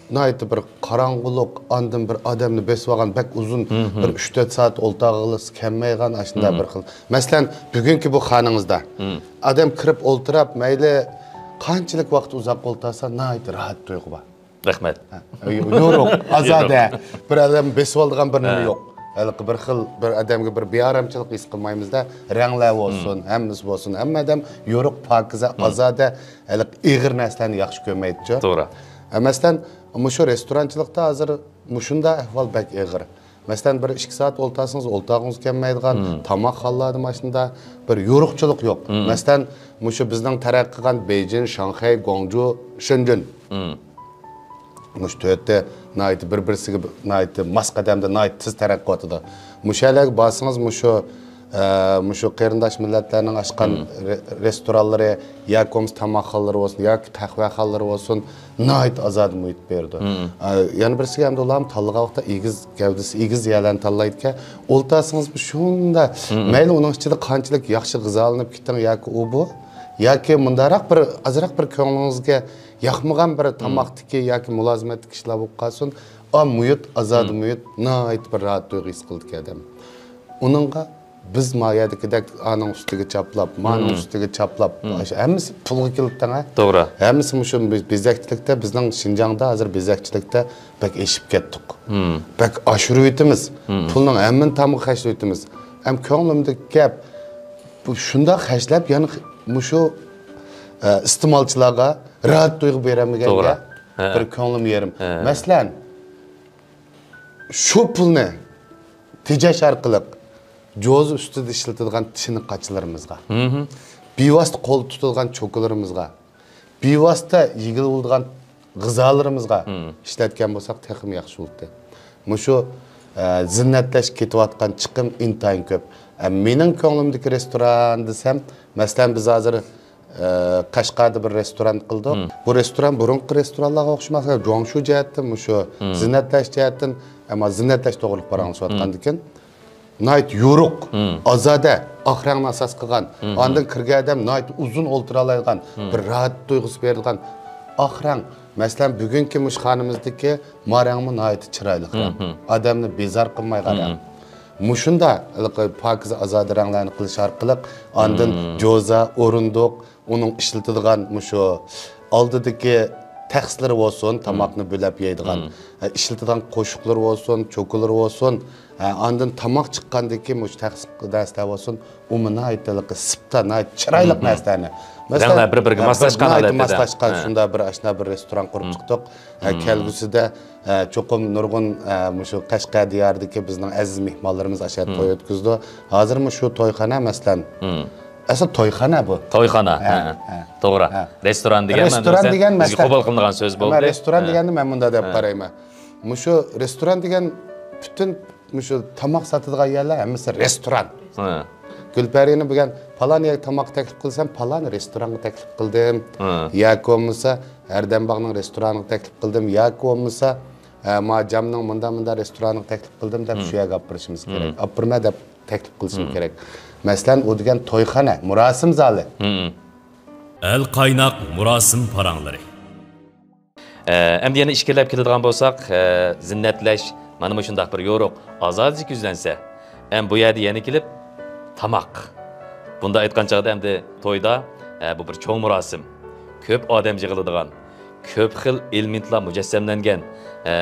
ناھايىتى بىر قاراڭغۇلۇق، ئاندىن بىر ئادەمنى بېسىۋالغان بەك ئۇزۇن، بىر ئۈچ تۆت سائەت ئولتۇرغىلىسى كەلمەيدىغان ئاشۇنداق بىر خىل. مەسىلەن، بۈگۈنكى بۇ خانىڭىزدا ئادەم كىرىپ ئولتۇراپ، مەيلى قانچىلىك ۋاقىت ئۇزاق ئولتۇرسا، ناھايىتى راھەت تۇيغۇ بار. رەھمەت. يورۇق، ئازادە. بىر ئادەم بېسىۋالىدىغان بىر نېمە يوق. ھېلىقى بىر خىل، بىر ئادەمگە بىر بىئارامچىلىق ھېس قىلمايمىز-دە. رەڭلەر بولسۇن، ھەممىسى بولسۇن، ھەممە ئادەم يورۇق، پاكىزە، ئازادە، ھېلىقى ئېغىر نەرسىلەرنى ياخشى كۆرمەيدىچۇ. توغرا. ئە، مەسىلەن، مۇشۇ رېستورانچىلىقتا ھازىر مۇشۇنداق ئەھۋال بەك ئېغىر. مەسىلەن، بىر ئىككى سائەت ئولتۇرسىڭىز، ئولتۇرغۇڭىز كەلمەيدىغان، تاماقخانىلاردا ماشىنىدا بىر يورۇقچىلىق يوق. مەسىلەن، مۇشۇ بىزنىڭ تەرەققىي قىلغان بېيجىڭ، شاڭخەي، گۇاڭجۇ، شېنجېن. مۇشۇ تۆتى ناھايىتى بىر-بىرسىگە ناھايىتى ماس قەدەمدە ناھايىتى تېز تەرەققىي قىلىۋاتىدۇ. مۇشۇ يەرلەرگە بارسىڭىز، مۇشۇ، ئە، مۇشۇ قېرىنداش مىللەتلەرنىڭ ئاچقان رې-، رېستورانلىرى ياكى بولمىسا تاماقخانىلىرى بولسۇن ياكى قەھۋەخانىلىرى بولسۇن، ناھايىتى ئازادە مۇھىت بېرىدۇ. ئە، يەنە بىرسىگە ئەمدى ئۇلارمۇ تاللىغان ۋاقىتتا ئېگىز گەۋدىسى، ئېگىز يەرلەرنى تاللايدىكەن. ئولتۇرسىڭىز شۇنداق، مەيلى ئۇنىڭ ئىچىدە قانچىلىك ياخشى غىزالىنىپ كېتىڭ ياكى ئۇ بۇ، ياكى مۇنداقراق بىر، ئازراق بىر كۆڭلىڭىزگە ياقمىغان بىر تاماقتىكى ياكى مۇلازىمەتتىكى ئىشلار بولۇپ قالسۇن، ئا مۇھىت، ئازادە مۇھىت، ناھايىتى بىر راھەت تۇيغۇ ھېس قىلىدىكەن ئادەم. ئۇنىڭغا بىز ما يەردىكىدەك ئانىڭ ئۈستىگە چاپلاپ، مانىڭ ئۈستىگە چاپلاپ، ئاشۇ ھەممىسى پۇلغا كېلىدىكەن. توغرا. ھەممىسى مۇشۇ بېزەكچىلىكتە، بىزنىڭ شىنجاڭدا ھازىر بېزەكچىلىكتە بەك ئېشىپ كەتتۇق. بەك ئاشۇرۇۋېتىمىز. پۇلنىڭ ھەممىنى تامغا خەجلىۋېتىمىز. ھەم كۆڭلۈمدىكى گەپ، بۇ شۇنداق خەجلەپ، يەنە مۇشۇ، ئە، ئىستېمالچىلارغا راھەت تۇيغۇ بېرەلمىگەنگە بىر كۆڭلۈم يېرىم. مەسىلەن، شۇ پۇلنى تېجەش ئارقىلىق جوزا ئۈستىدە ئىشلىتىدىغان چىنە قاچىلىرىمىزغا، بىۋاسىتە قول تۇتىدىغان چوكىلىرىمىزغا، بىۋاسىتە يېگىلى بولىدىغان غىزالىرىمىزغا ئىشلەتكەن بولساق تېخىمۇ ياخشى بولاتتى. مۇشۇ، ئە، زىننەتلەشكە كېتىۋاتقان چىقىم ئىنتايىن كۆپ. ئە، مېنىڭ كۆڭلۈمدىكى رېستوران دېسەم، مەسىلەن، بىز ھازىر، ئە، قەشقەردە بىر رېستوران قىلدۇق. بۇ رېستوران بۇرۇنقى رېستورانلارغا ئوخشىماس، جۇاڭشۇ جەھەتتىن، مۇشۇ زىننەتلەش جەھەتتىن، ئەمما زىننەتلەش توغرىلىق پاراڭلىشىۋاتقاندىكىن، ناھايىتى يورۇق، ئازادە، ئاق رەڭنى ئاساس قىلغان، ئاندىن كىرگەن ئادەم ناھايىتى ئۇزۇن ئولتۇرالايدىغان، بىر راھەت تۇيغۇسى بېرىدىغان ئاق رەڭ. مەسىلەن، بۈگۈنكى مۇشۇ خانىمىزدىكى ما رەڭمۇ ناھايىتى چىرايلىق رەڭ. ئادەمنى بىزار قىلمايدىغان رەڭ. مۇشۇنداق ھېلىقى پاكىز ئازادە رەڭلەرنى قىلىش ئارقىلىق ئاندىن جوزا، ئورۇندۇق، ئۇنىڭ ئىشلىتىدىغان مۇشۇ ئالدىدىكى تەخسىلىرى بولسۇن، تاماقنى بۆلەپ يەيدىغان، ئە، ئىشلىتىدىغان قوشۇقلىرى بولسۇن، چوكىلىرى بولسۇن، ئە، ئاندىن تاماق چىققاندىكى مۇشۇ تەخسە نەرسىلەر بولسۇن، ئۇمۇ ناھايىتى ھېلىقى سىپتا، ناھايىتى چىرايلىق نەرسىلەرنى. مەسىلەن، رەڭلەر بىر-بىرىگە ماسلاشقان ناھايىتى ھالەتتە. ماسلاشقان شۇنداق بىر ئاشۇنداق بىر رېستوران قۇرۇپ چىقتۇق. ئە، كەلگۈسىدە، ئە، چوقۇم نۇرغۇن، ئە، مۇشۇ قەشقەر دىيارىدىكى بىزنىڭ ئەزىز مېھمانلىرىمىز ئاشۇ يەردە توي ئۆتكۈزىدۇ. ھازىرمۇ شۇ تويخانا، مەسىلەن، ئەسلى تويخانا بۇ. تويخانا. ھە، ھە. ھە. توغرا. ھە. رېستوران دېگەن رېستوران مەنىسى دېگەن بىزگە مەسىلەن، قوبۇل قىلىنغان سۆز بولدى. رېستوران دېگەننى مەن مۇنداق دەپ قارايمەن. مۇشۇ رېستوران دېگەن پۈتۈن مۇشۇ تاماق ساتىدىغان يەرلەر ھەممىسى رېستوران. گۈلپەرىنى بۈگۈن پالان يەرگە تاماق تەكلىپ قىلسام، پالان رېستورانغا تەكلىپ قىلدىم. ياكى بولمىسا ھەردەم باغنىڭ رېستورانىغا تەكلىپ قىلدىم. ياكى بولمىسا، ئە، ما جامنىڭ مۇنداق مۇنداق رېستورانىغا تەكلىپ قىلدىم دەپ، شۇ يەرگە ئاپىرىشىمىز كېرەك. ئاپىرىمە دەپ تەكلىپ قىلىشىم كېرەك. مەسىلەن، ئۇ دېگەن تويخانا، مۇراسىم زالى. ئەل قايناق مۇراسىم پاراڭلىرى. ئە، ئەمدى يەنە ئىچكىرىلەپ كېلىدىغان بولساق، ئە، زىننەتلەش، مانا مۇشۇنداق بىر يورۇق، ئازادىچە يۈزلەنسە، ئەم بۇ يەردە يەنە كېلىپ تاماق. بۇنداق ئېيتقان چاغدا ئەمدى تويدا، ئە، بۇ بىر چوڭ مۇراسىم، كۆپ ئادەم يىغىلىدىغان، كۆپ خىل ئېلېمېنتلار مۇجەسسەملەنگەن، ئە،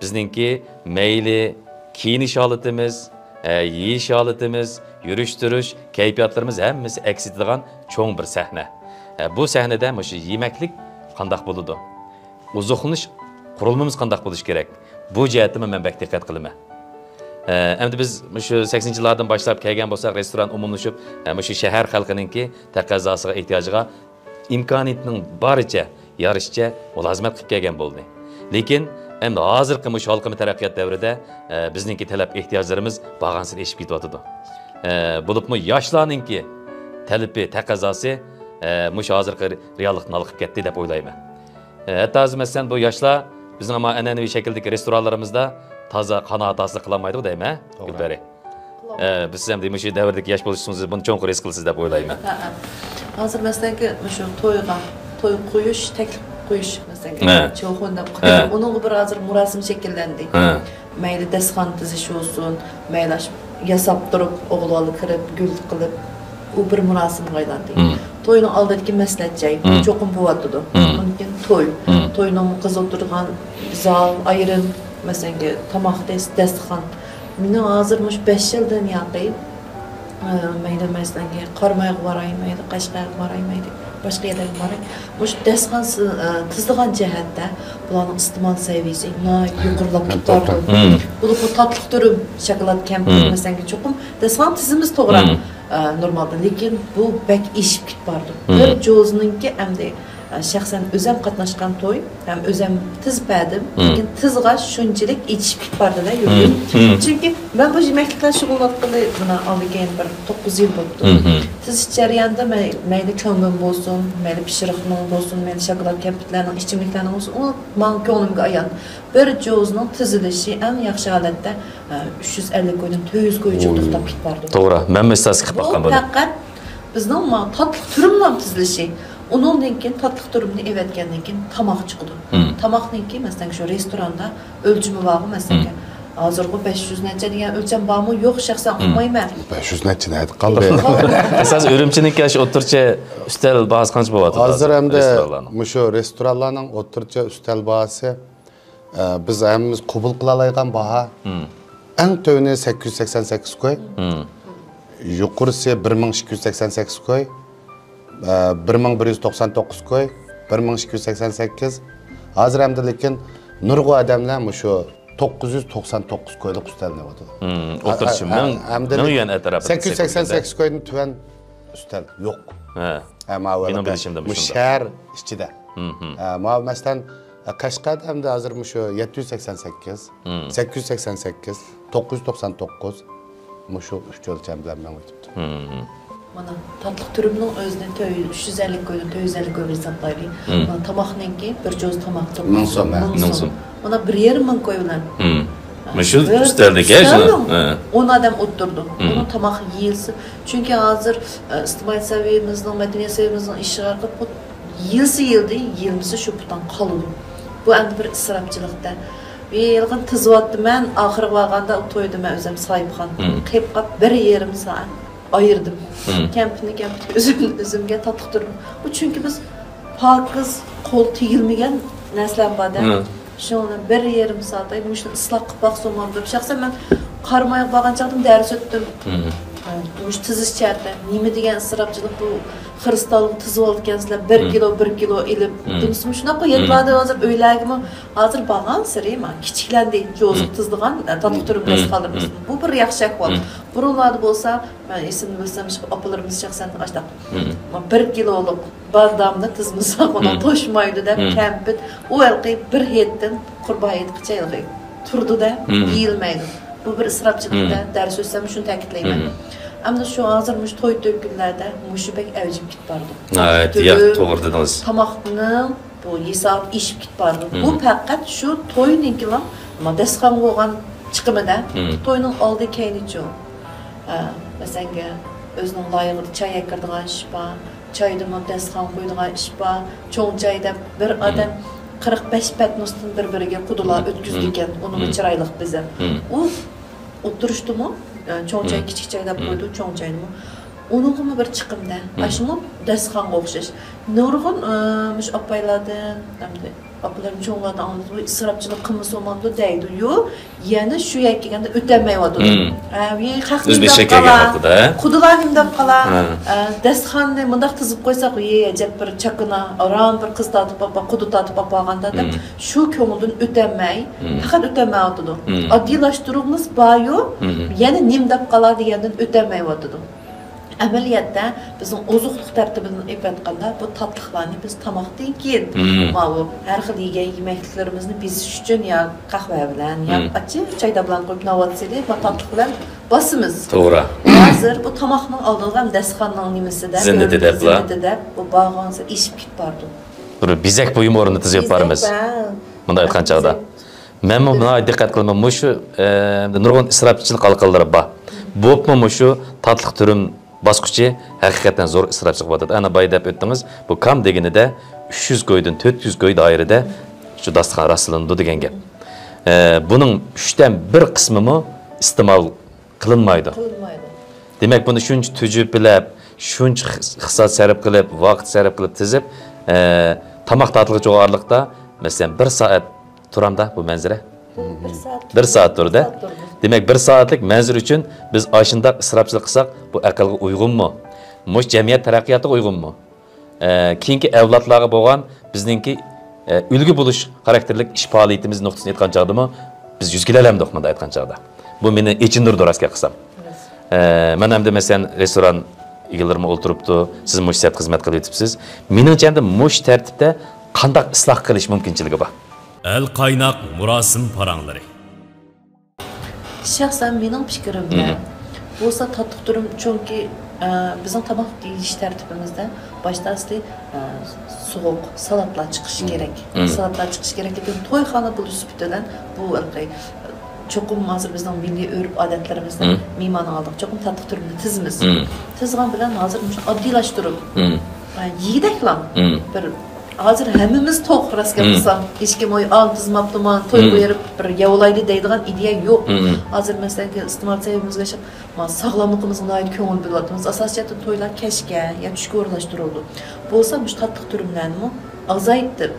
بىزنىڭكى مەيلى كىيىنىش ھالىتىمىز، ئە، يېيىش ھالىتىمىز، يۈرۈش-تۇرۇش، كەيپىياتلىرىمىز ھەممىسى ئەكس ئېتىدىغان چوڭ بىر سەھنە. ئە، بۇ سەھنىدە مۇشۇ يېمەكلىك قانداق بولىدۇ؟ ئوزۇقلىنىش قۇرۇلمىمىز قانداق بولۇشى كېرەك؟ بۇ جەھەتتىمۇ مەن بەك دىققەت قىلىمەن. ئە، ئەمدى بىز مۇشۇ سەكسىنىنچى يىللاردىن باشلاپ كەلگەن بولساق، رېستوران ئومۇملىشىپ، ئە، مۇشۇ شەھەر خەلقىنىڭكى تەقەززاسىغا، ئېھتىياجىغا ئىمكانىيىتىنىڭ بارىچە، يارىشىچە مۇلازىمەت قىلىپ كەلگەن بولدى. لېكىن ئەمدى ھازىرقى مۇشۇ ھالقىما تەرەققىيات دەۋرىدە، ئە، بىزنىڭكى تەلەپ ئېھتىياجلىرىمىز بارغانسېرى ئېشىپ كېتىۋاتىدۇ. ئە، بولۇپمۇ ياشلارنىڭكى تەلىپى، تەقەززاسى، ئە، مۇشۇ ھازىرقى رېئاللىقتىن ھالقىپ كەتتى دەپ ئويلايمەن. ئە، ھەتتا ھازىر، مەسىلەن، بۇ ياشلار بىزنىڭ ئەنئەنىۋى شەكىلدىكى رېستورانلىرىمىزدا تازا قانائەت ھاسىل قىلالمايدۇ دەيمەن، توغرا. گۈلپەرى. ئە، بىز ئەمدى مۇشۇ دەۋردىكى ياش بولۇشىمىزنى بۇنى چوڭقۇر ھېس قىلىسىز دەپ ئويلايمەن. ھە، ھە. ھازىر، مەسىلەنكى، مۇشۇ تويغا، توي قويۇش، تەكلىپ قويۇش، مەسىلەنكى، ھە. چوخۇن دەپ قويۇش. ھە. ئۇنىڭغا بىر ھازىر مۇراسىم شەكىللەندى. ھە. مەيلى داستىخان تىزىش بولسۇن، مەيلى ئاشۇ ياساپ تۇرۇپ، ئوغۇل بالا كىرىپ، گۈل قىلىپ، ئۇ بىر مۇراسىمغا ئايلاندى. توينىڭ ئالدىدىكى مەسلىھەت جاي، چوقۇم بولۇۋاتىدۇ. ئۇندىن كېيىن توي. توينىڭ قىز ئولتۇرىدىغان زال ئايرىم، مەسىلەنكى، تاماق دەس-، داستىخان. مېنىڭ ھازىر مۇشۇ بەش يىلدىن ياقى، ئە، مەيلى، مەسىلەنكى، قارامايغا باراي، مەيلى، قەشقەرگە باراي، مەيلى، باشقا يەرلەرگە باراي. مۇشۇ داستىخان سى-، ئە، تىزىدىغان جەھەتتە بۇلارنىڭ ئىستېمال سەۋىيىسى ناھايىتى يۇقىرىلاپ كېتىپ بارىدۇ. بولۇپمۇ تاتلىق تۈرۈم، شاكىلات كەمپۈت، مەسىلەنكى، چوقۇم داستىخان تىزىمىز توغرا، ئە، نورمالدا، لېكىن بۇ بەك ئېشىپ كېتىپ بارىدۇ. بىر جوزىنىڭكى ئەمدى، ئە، شەخسەن ئۆزەم قاتناشقان توي ھەم ئۆزەم تىز بەردىم، لېكىن تىزغاچ شۇنچىلىك ئېچىشىپ كېتىپ باردىلە يۈرىكىم. چۈنكى مەن بۇ يېمەكلىكلەر شۇغۇللانغىلى مانا ئالدى كېيىن بىر توققۇز يىل بوپتۇ. تىزىش جەريانىدا مەي-، مەيلى كۆڭلۈم بولسۇن، مەيلى پىشۇرۇقنىڭ بولسۇن، مەيلى شاكىلات كەمپۈتلەرنىڭ، ئىچىملىكلەرنىڭ بولسۇن، ئۇ ماڭا كۆڭلۈمگە ئايان. بىر جوزىنىڭ تىزىلىشى ئەڭ ياخشى ھالەتتە، ئە، ئۈچ يۈز ئەللىك كويدىن تۆت يۈز كويغىچە توختاپ كېتىپ بارىدۇ. توغرا، مەنمۇ ئىستاتىستىكا باققان بۇ. پەقەت بىزنىڭ ما-، تاتلىق تۈرۈمنىڭ تىزىلىشى. ئۇنىڭدىن كېيىن تاتلىق تۈرۈمنى ئېۋەتكەندىن كېيىن تاماق چىقىدۇ. تاماقنىڭكى، مەسىلەن، شۇ رېستوراندا ئۆلچىمى بارغۇ، مەسىلەن، ھازىرغۇ بەش يۈز نەچچە دېگەن ئۆلچەم بارمۇ؟ يوق، شەخسەن ئۇقمايمەن. بەش يۈز نەچچە نەدە قالدى؟ ئەساس ئۈرۈمچىنىڭكى ئاشۇ ئوتتۇرىچە ئۈستەل باھاسى قانچە بولۇۋاتىدۇ ھازىر؟ ھازىر ئەمدى رېستورانلارنىڭ. مۇشۇ رېستورانلارنىڭ ئوتتۇرىچە ئۈستەل باھاسى، ئە، بىز ھەممىمىز قوبۇل قىلالايدىغان باھا. ئەڭ تۆۋىنى سەككىز يۈز سەكسەن سەككىز كوي. يۇقىرىسى بىر مىڭ ئىككى يۈز سەكسەن سەككىز كوي. ئە، بىر مىڭ بىر يۈز توقسان توققۇز كوي، بىر مىڭ ئىككى يۈز سەكسەن سەككىز. ھازىر ئەمدى لېكىن نۇرغۇن ئادەملەر مۇشۇ توققۇز يۈز توقسان توققۇز كويلۇق ئۈستەلنى ئېلىۋاتىدۇ. ئوتتۇرىسى ھە، مىڭ، ھە، ئەمدى مىڭ يۈەن ئەتراپىدا سەككىز يۈز سەكسەن سەككىز كويدىن تۆۋەن ئۈستەل يوق. ھە. ھە، ماۋۇ مېنىڭ بىلىشىمدە مۇشۇ شەھەر ئىچىدە. ھە، ماۋۇ مەسىلەن، قەشقەردە ئەمدى ھازىر مۇشۇ يەتتە يۈز سەكسەن سەككىز، سەككىز يۈز سەكسەن سەككىز، توققۇز يۈز توقسان توققۇز، مۇشۇ ئۈچ ئۆلچەم بىلەن مېڭىۋېتىپتۇ. مانا، تاتلىق تۈرۈمنىڭ ئۆزىنى تۆ-، ئۈچ يۈز ئەللىك كويدىن تۆت يۈز ئەللىك كوي ھېسابلايلى. مانا، تاماقنىڭكى بىر جوز تاماق. مىڭ سوم، ھە. مىڭ سوم. مانا، بىر يېرىم مىڭ كوي بىلەن. مۇشۇ بىر ئۈستەلدىكى ئۈستەلنىڭ شۇنىڭ. ھە. ئون ئادەم ئولتۇرىدۇ. ئۇنىڭ تاماقى يېيىلسە، چۈنكى ھازىر، ئە، ئىجتىمائىي سەۋىيەمىزنىڭ، مەدەنىيەت سەۋىيەمىزنىڭ ئېشىشىغا قاراپ، يېيىلسە يېيىلدى، يېيىلمىسە شۇ پۇتان قالىدۇ. بۇ ئەمدى بىر ئىسراپچىلىقتا. ھېلىقىنى تىزىۋاتىمەن، ئاخىرىغا بارغاندا تويدا مەن ئۆزۈم ساھىبخان. قېلىپ قاپ بىر يېرىم سائەت ئايرىدىم. كەمپۈتنى كەمپۈتكە ئۆزۈم، ئۆزۈمگە تاتلىق تۈرۈم. بۇ چۈنكى بىز پاكىز، قول تېگىلمىگەن نەرسىلەر بار-دە. شۇنىڭ بىلەن بىر يېرىم سائەت، ئاي، مۇشۇنى ئىسلاھ قىلىپ باقساممۇ دەپ، شەخسەن مەن قارامايغا بارغان چاغدىمۇ دەرس ئۆتتۈم. ئاي، مۇشۇ تىزىش جەھەتتە نېمە دېگەن ئىسراپچىلىق بۇ، خىرىستالنى تىزىۋالىدىكەنسىلەر، بىر كىلو، بىر كىلو ئېلىپ. دېمىسىمۇ شۇنداق بۇ يەتتە ئادەم ھازىر ئۆيلەرگىمۇ، ھازىر بارغانسېرى ما كىچىكلەندى، جوزۇپ تىزىدىغان، ئە، تاتلىق تۈرۈم دەرس قالدۇرمىسۇن. بۇ بىر ياخشى ئەھۋال. بۇرۇنلاردا بولسا، مەن ئېسىمدە بىلسەم، شۇ ئاپىلىرىمىز شەخسەن ئاشتاق بىر كىلولۇق بادامنى تىزمىساق، ئۇنىڭ توشمايدۇ دەپ، كەمپۈت، ئۇ ھېلىقى بىر ھېيتتىن قۇربان ھېيتقىچە ھېلىقى تۇرىدۇ-دە، يېيىلمەيدۇ. بۇ بىر ئىسراپچىلىق-دە، دەرس ئۆتسەم شۇنى تەكىتلەيمەن. ئەمدى شۇ ھازىر مۇشۇ توي-تۆكۈنلەردە مۇشۇ بەك ئەۋجىگە كېتىپ بارىدۇ. ناھايىتى ياق، توغرا دېدىڭىز. تاماقنىڭ بۇ ھېساب ئېشىپ كېتىپ بارىدۇ. بۇ پەقەت شۇ توينىڭكىلا، ما، دەستىخانغا بولغان چىقىمىدە، توينىڭ ئالدى كەينىچۇ؟ ئە، مەسىلەن، ئۆزىنىڭ لايىقىدا چاي ئەكىرىدىغان ئىش بار، چايدىمۇ دەستىخان قويىدىغان ئىش بار. چوڭ چاي دەپ بىر ئادەم قىرىق بەش پەتنۇستىن بىر-بىرىگە قۇدىلا ئۆتكۈزىدىكەن، ئۇنىمۇ چىرايلىق بېزەپ. ئۇ ئولتۇرۇشتىمۇ، ئە، چوڭ چاي، كىچىك چاي دەپ قويىدۇ، چوڭ چاينىمۇ. ئۇنىڭغىمۇ بىر چىقىمدە. ئاشۇمۇ دەستىخانغا ئوخشاش. نۇرغۇن، ئە، مۇشۇ ئاپايلاردىن، ئەمدى ئاپىلىرىم چوڭلاردىن ئاڭلىدىم، ئىسراپچىلىق قىلمىسا بولمامدۇ دەيدۇ. يو، يەنە شۇ يەرگە كەلگەندە ئۆتەلمەيۋاتىدۇ. ئە، ۋى، خەق نېمە دەپ قالا؟ خۇدىلار نېمە دەپ قالا؟ ئە، دەستىخاننى مۇنداق تىزىپ قويساق، ۋى، ئەجەب بىر چاكىنا، ئاران بىر قىز تارتىپ ئاپا، قۇدا تارتىپ ئاپارغاندا دەپ، شۇ كۆڭۈلدىن ئۆتەلمەي، پەقەت ئۆتەلمەيۋاتىدۇ. ئاددىيلاشتۇرغۇمىز باريۇ، يەنە نېمە دەپ قالا دېگەندىن ئۆتەلمەيۋاتىدۇ. ئەمەلىيەتتە بىزنىڭ ئوزۇقلۇق تەرتىپىدىن ئېلىپ ئېيتقاندا، بۇ تاتلىقلارنى بىز تاماقتىن كېيىن، ماۋۇ ھەر خىل يېگەن يېمەكلىكلىرىمىزنى بېزىش ئۈچۈن يا قەھۋە بىلەن، يا ئاچچىق چاي دەپ بىلەن قويۇپ، ناۋات سېلىپ، ما تاتلىق بىلەن باسىمىز. توغرا. ھازىر بۇ تاماقنىڭ ئالدىغا ھەم دەستىخاننىڭ نېمىسىدە، زىننىتى دەپلا. زىننىتى دەپ، بۇ بارغانسېرى ئېشىپ كېتىپ بارىدۇ. بىر بېزەك بۇيۇم ئورنىدا تىزىپ بېزەك بارىمىز. بار. مۇنداق ئېيتقان چاغدا. مەنمۇ مۇنداق دىققەت قىلىمەن، مۇشۇ، ئە، نۇرغۇن ئىسراپچىلىق ھالقىلىرى بار. بولۇپمۇ مۇشۇ تاتلىق تۈرۈم باسقۇچى ھەقىقەتەن زور ئىسراپچىلىق بولۇۋاتىدۇ. ئەنە بايا دەپ ئۆتتىڭىز، بۇ كام دېگىنىدە ئۈچ يۈز كويدىن تۆت يۈز كوي دائىرىدە شۇ داستىخان راستلىنىدۇ دېگەن گەپ. ئە، بۇنىڭ ئۈچتىن بىر قىسمىمۇ ئىستېمال قىلىنمايدۇ. قىلىنمايدۇ. دېمەك، بۇنى شۇنچە تۈجۈپىلەپ، شۇنچە ئىقتىساد سەرپ قىلىپ، ۋاقىت سەرپ قىلىپ تىزىپ، ئە، تاماق تارتىلغۇچە ئارىلىقتا، مەسىلەن، بىر سائەت تۇرامدا بۇ مەنزىرە؟ بىر سائەت. بىر سائەت تۇرىدۇ. بىر سائەت تۇرىدۇ. دېمەك، بىر سائەتلىك مەنزىرە ئۈچۈن بىز ئاشۇنداق ئىسراپچىلىق قىلساق، بۇ ئەقىلگە ئۇيغۇنمۇ؟ مۇشۇ جەمئىيەت تەرەققىياتىغا ئۇيغۇنمۇ؟ ئە، كېيىنكى ئەۋلادلارغا بولغان بىزنىڭكى، ئە، ئۈلگە بولۇش خاراكتېرلىك ئىش پائالىيىتىمىز نۇقتىسىدىن ئېيتقان چاغدىمۇ بىز يۈز كېلەلەمدۇق، مۇنداق ئېيتقان چاغدا. بۇ مېنى ئېچىندۇرىدۇ، راست گەپ قىلسام. ئە، مەن ئەمدى، مەسىلەن، رېستوران ئىگىلىرىمۇ ئولتۇرۇپتۇ، سىز مۇشۇ سەپتە خىزمەت قىلىۋېتىپسىز. مېنىڭچە، ئەمدى مۇشۇ تەرتىپتە قانداق ئىسلاھ قىلىش مۇمكىنچىلىكى بار؟ ئەل قايناق مۇراسىم پاراڭلىرى. شەخسەن مېنىڭ پىكرىمدە بولسا تاتلىق تۈرۈم، چۈنكى، ئە، بىزنىڭ تاماق يېيىش تەرتىپىمىزدە باشتا ئەسلى، ئە، سوغۇق سالاتلار چىقىشى كېرەك. سالاتلار چىقىشى كېرەك، لېكىن تويخانا بولۇش سۈپىتى بىلەن بۇ ھېلىقى چوقۇم ھازىر بىزنىڭ مىللىي ئۆرپ-ئادەتلىرىمىزدە مېھماننىڭ ئالدىغا چوقۇم تاتلىق تۈرۈمنى تىزىمىز. تىزغان بىلەن ھازىر مۇشۇنى ئاددىيلاشتۇرۇپ، ئە، يېگۈدەكلا بىر ھازىر ھەممىمىز توق، راست گەپ قىلسام. ھېچكىم ئوي، ئان تىزماپتىمەن، توي قويۇپ بىر يەۋلايلى دەيدىغان ئىدىيە يوق. ھازىر مەسىلەن، ئىستېمال سەۋىيەمىزگە ئىشلەپ، ما، ساغلاملىقىمىزغا ناھايىتى كۆڭۈل بۆلۈۋاتىمىز. ئاساسىي جەھەتتىن تويلار كەچكە يا چۈشكە ئورۇنلاشتۇرۇلىدۇ. بولسا مۇشۇ تاتلىق تۈرۈملەرنىمۇ ئازايتىپ،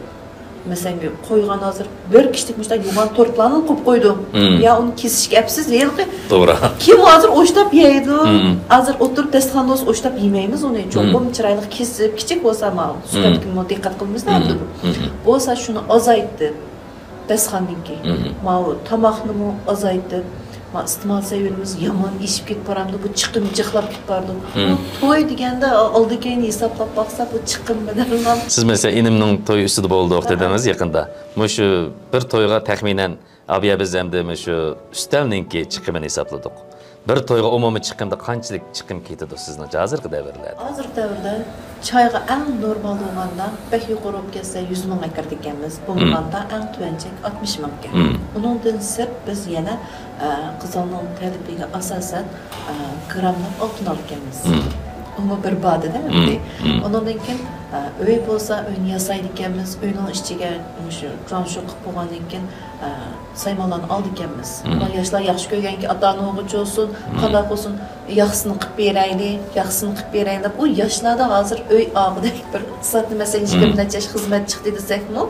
مەسىلەن، قويغان ھازىر بىر كىشىلىك مۇشۇنداق يوغان تورتلارنى قىلىپ قويدۇم. يا ئۇنى كېسىشكە ئەپسىز، ھېلىقى توغرا. كىم ھازىر ئوشتاپ يەيدۇ؟ ھازىر ئولتۇرۇپ دەستىخاندا بولسا ئوشتاپ يېمەيمىز ئۇنى. چوقۇم چىرايلىق كېسىپ، كىچىك بولسا، ما، سۈپەتكىمۇ دىققەت قىلىمىز، ئەمدى بۇ. بولسا شۇنى ئازايتىپ، دەستىخاندىكى ماۋۇ تاماقنىمۇ ئازايتىپ، ما، ئىستېمال سەۋىيەمىز يامان ئېشىپ كېتىپ بارامدۇ، بۇ چىقىم جىقلاپ كېتىپ بارىدۇ. بۇ توي دېگەندە ئالدى كەينى ھېسابلاپ باقسا، بۇ چىقىم بىلەنلا. سىز، مەسىلەن، ئىنىمنىڭ تويى ئۈستىدە بولدۇق دېدىڭىز يېقىندا. مۇشۇ بىر تويغا تەخمىنەن، ئابىيە، بىز ئەمدى مۇشۇ ئۈستەلنىڭكى چىقىمىنى ھېسابلىدۇق. بىر تويغا ئومۇمىي چىقىمدا قانچىلىك چىقىم كېتىدۇ سىزنىڭچە ھازىرقى دەۋرلەردە؟ ھازىرقى دەۋردە چايغا ئەڭ نورمال بولغاندا، بەك يۇقىرى بولۇپ كەتسە يۈز مىڭ ئەكىرىدىكەنمىز، بولمىغاندا ئەڭ تۆۋەن چەك ئاتمىش مىڭكەن. ئۇنىڭدىن سىرت بىز يەنە، ئە، قىزلارنىڭ تەلىپىگە ئاساسەن، ئە، گىراملاپ ئالتۇن ئالىدىكەنمىز. ئۇمۇ بىر بادىدە ئەمدى. ئۇنىڭدىن كېيىن، ئە، ئۆي بولسا ئۆينى ياسايدىكەنمىز، ئۆينىڭ ئىچىگە مۇشۇ جۇاڭشۇ قىلىپ بولغاندىن كېيىن، ئە، سايمانلارنى ئالىدىكەنمىز. ئۇلار ياشلار ياخشى كۆرگەنكى ئاتا-ئانىغىچە بولسۇن، قانداق بولسۇن، ياخشىسىنى قىلىپ بېرەيلى، ياخشىسىنى قىلىپ بېرەيلى دەپ، ئۇ ياشلاردا ھازىر ئۆي ئاغىدەك بىر ئىقتىسادنى، مەسىلەن، يىگىرمە نەچچە ياش خىزمەت چىقتى دېسەكمۇ،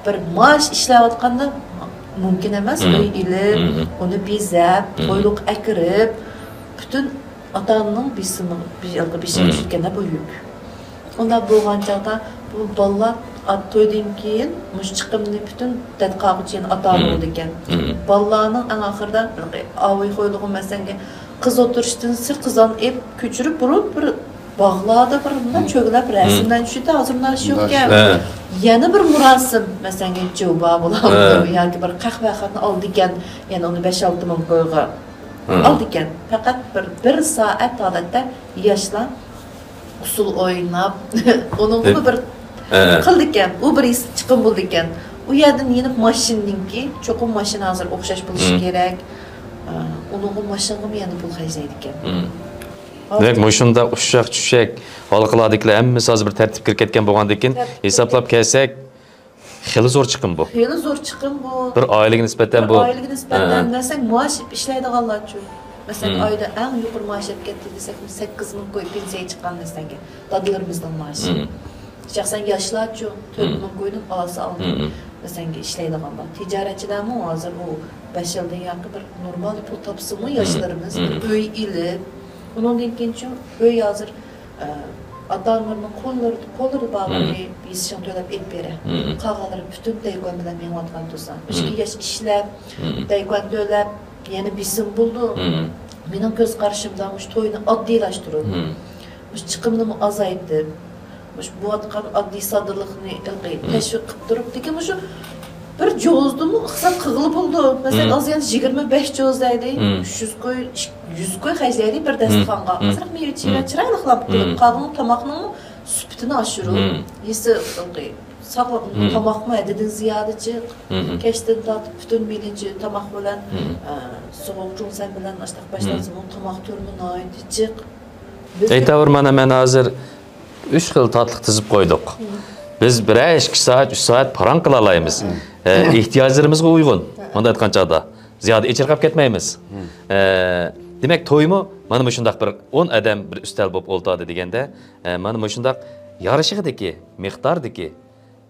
بىر مائاش ئىشلەۋاتقاندا مۇمكىن ئەمەس، ئۆي ئېلىپ، ئۇنى بېزەپ، تويلۇق ئەكىرىپ، پۈتۈن ئاتا-ئانىنىڭ بېسىمى، بېشىغا چۈشىدىكەن بۇ يۈك. ئۇنداق بولغان چاغدا بۇ بالىلار تويدىن كېيىن مۇشۇ چىقىمنى پۈتۈن دەتقاغۇچە يەنە ئاتا-ئانا بولىدىكەن. بالىلارنىڭ ئەڭ ئاخىرىدا ئاۋۇ خويلۇقى مەسىلەنگە قىز ئولتۇرۇشتىن سىرت قىزلارنى ئېلىپ كۆچۈرۈپ بۇرۇپ بىر باغلاردا بىر مۇنداق چۆگىلەپ رەسىملەرنى چۈشۈردى. ھازىر مۇنداق ئىش يوقكەن. يەنە بىر مۇراسىم، مەسىلەنگە جوبا بولامدۇ ياكى بىر قەھۋەخانا ئالدىكەن، يەنە ئۇنى بەش-ئالتە مىڭ كويغا ئالدىكەن. پەقەت بىر، بىر سائەت ھالەتتە ياشلار ئۇسسۇل ئويناپ، ئۇنىڭغىمۇ بىر ئە. قىلىدىكەن. ئۇ بىر ھېس چىقىم بولىدىكەن. ئۇ يەردىن يېنىپ ماشىنىنىڭكى، چوقۇم ماشىنا ھازىر ئوخشاش بولۇشى مم. كېرەك. ئە، ئۇنىڭغا ماشىنىغىمۇ يەنە پۇل خەجلەيدىكەن. مم. دېمەك، مۇشۇنداق ئۇششاق-چۈششەك ھالقىلاردىكىلەر ھەممىسى ھازىر بىر تەرتىپكە كىرىپ كەتكەن بولغاندىكىن، تەرتىپكە ھېسابلاپ كەلسەك، خېلى زور چىقىم بۇ. خېلى زور چىقىم بۇ. بىر ئائىلىگە نىسبەتەن بۇ. بىر ئائىلىگە نىسبەتەن، ھە. مەسىلەن، مائاش ئېلىپ ئىشلەيدىغانلارچۇ؟ مەسىلەن، مم. ئايدا ئەڭ يۇقىرى مائاش ئېلىپ كەتتى دېسەك، سەككىز مىڭ كوي پېنسىيە چىققان مەسىلەنگە، دادىلىرىمىزنىڭ مائاشى. مم. شەخسەن ياشلارچۇ، تۆت مم. مىڭ كويدىن ئالسا ئالدى. مم. مەسىلەنگە ئىشلەيدىغانلار. تىجارەتچىلەرمۇ ھازىر ئۇ بەش يىلدىن ياقى بىر نورمال پۇل تاپسىمۇ، مم. ياشلىرىمىز بىر مم. ئۆي ئېلىپ، ئۇنىڭدىن كېيىنچۇ ئۆي ھازىر ئاتا-ئانىلىرىنىڭ قوللىرىدا، قوللىرىدا بارلىرى مم. بېسىشىڭ تۆلەپ ئېلىپ بېرە. مم. قالغانلىرى پۈتۈن دەيكوان بىلەن مېڭىۋاتقان تۇرسا. مم. ئىككى ياش ئىشلەپ، مم. دەيكوان تۆلەپ، يەنە بېسىم بولىدۇ. مم. مېنىڭ كۆز قارىشىمدا مۇشۇ توينى ئاددىيلاشتۇرۇپ، مم. مۇشۇ چىقىمنىمۇ ئازايتىپ، مۇشۇ بولۇۋاتقان ئاددىي ساددىلىقنى ھېلىقى مم. تەشۋىق قىلىپ تۇرۇپ، لېكىن مۇشۇ بىر جوزدىمۇ ئىقتىساد قىلغىلى بولىدۇ. مەسىلەن، مم. ئاز يەنە يىگىرمە بەش جوز دەيلى، مم. ئۈچ يۈز كوي، يۈز كوي خەجلەيلى بىر مم. دەستىخانغا. مم. ئازراق مېۋە-چېۋە مم. چىرايلىقلاپ قىلىپ، مم. قالغان تاماقنىڭمۇ سۈپىتىنى ئاشۇرۇپ، مم. يېسە ساغلام، مم. تاماقمۇ ھەددىدىن زىيادە جىق، مم. كەچتىن تارتىپ پۈتۈن مېنىچە تاماق بىلەن، مم. ئە، سوغۇق چۈڭسەن بىلەن ئاشتاق باشلانسىمۇ، مم. تاماق تۈرىمۇ ناھايىتى جىق. ئەيتاۋۇر، مانا مەن ھازىر ئۈچ خىل تاتلىق تىزىپ قويدۇق. مم. بىز بىرەر ئىككى سائەت، ئۈچ سائەت پاراڭ قىلالايمىز. مم. ئە، ئېھتىياجلىرىمىزغا ئۇيغۇن. مم. مۇنداق ئېيتقان چاغدا زىيادە ئېچىرقاپ كەتمەيمىز. مم. ئە، دېمەك، تويمۇ مانا مۇشۇنداق بىر ئون ئادەم بىر ئۈستەل بولۇپ ئولتۇردى دېگەندە، ئە، مانا مۇشۇنداق يارىشىقىدىكى، مىقداردىكى،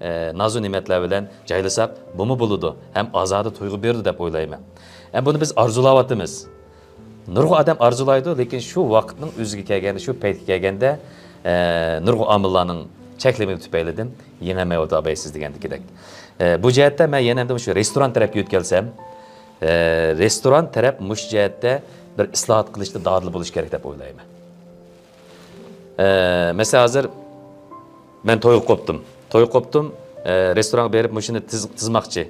ئە، نازۇ نېمەتلەر بىلەن جايلىساق، بۇمۇ بولىدۇ ھەم ئازادە تۇيغۇ بېرىدۇ دەپ ئويلايمەن. ئە، بۇنى بىز ئارزۇلاۋاتىمىز. نۇرغۇن ئادەم ئارزۇلايدۇ، لېكىن شۇ ۋاقىتنىڭ ئۆزىگە كەلگەندە، شۇ پەيتكە كەلگەندە، ئە، نۇرغۇن ئامىللارنىڭ چەكلىمىلىكى تۈپەيلىدىن يېڭەلمەيۋاتىدۇ دېگەندىكىدەك. ئە، بۇ جەھەتتە مەن يەنە ئەمدى مۇشۇ رېستوران تەرەپكە يۆتكەلسەم، ئە، رېستوران تەرەپ مۇشۇ جەھەتتە بىر ئىسلاھات قىلىشتا دادىل بولۇشى كېرەك دەپ ئويلايمەن. ئە، مەسىلەن، ھازىر مەن تويغا قوپتۇم. تويغا قوپتۇم، ئە، رېستورانغا بېرىپ مۇشۇنى تىز-، تىزماقچى.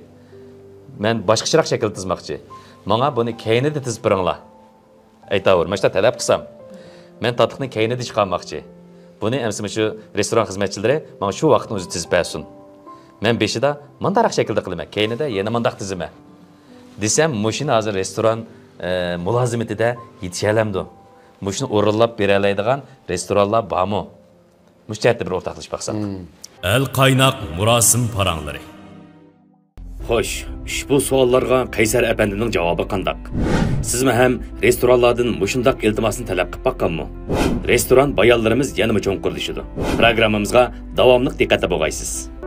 مەن باشقىچىراق شەكىلدە تىزماقچى. ماڭا بۇنى كەينىدە تىزىپ بېرىڭلار. ئەيتاۋۇر، مانا شۇنداق تەلەپ قىلسام، مەن تاتلىقنى كەينىدە چىقارماقچى. بۇنى ئەمسە مۇشۇ رېستوران خىزمەتچىلىرى ماڭا شۇ ۋاقىتنىڭ ئۆزىدە تىزىپ بەرسۇن. مەن بېشىدا مۇنداقراق شەكىلدە قىلىمەن، كەينىدە يەنە مۇنداق تىزىمەن دېسەم، مۇشۇنى ھازىر رېستوران، ئە، مۇلازىمىتىدە يېتىشەلەمدۇ؟ مۇشۇنى ئورۇنلاپ بېرەلەيدىغان رېستورانلار بارمۇ؟ مۇشۇ جەھەتتە بىر ئورتاقلىشىپ باقساق. مم. ئەل قايناق مۇراسىم پاراڭلىرى. خوش، ئۇشبۇ سوئاللارغا قەيسەر ئەپەندىنىڭ جاۋابى قانداق؟ سىزمۇ ھەم رېستورانلاردىن مۇشۇنداق ئىلتىماسنى تەلەپ قىلىپ باققانمۇ؟ رېستوران بايانلىرىمىز يەنىمۇ چوڭقۇرلىشىدۇ. پروگراممىمىزغا داۋاملىق دىققەتتە بولغايسىز.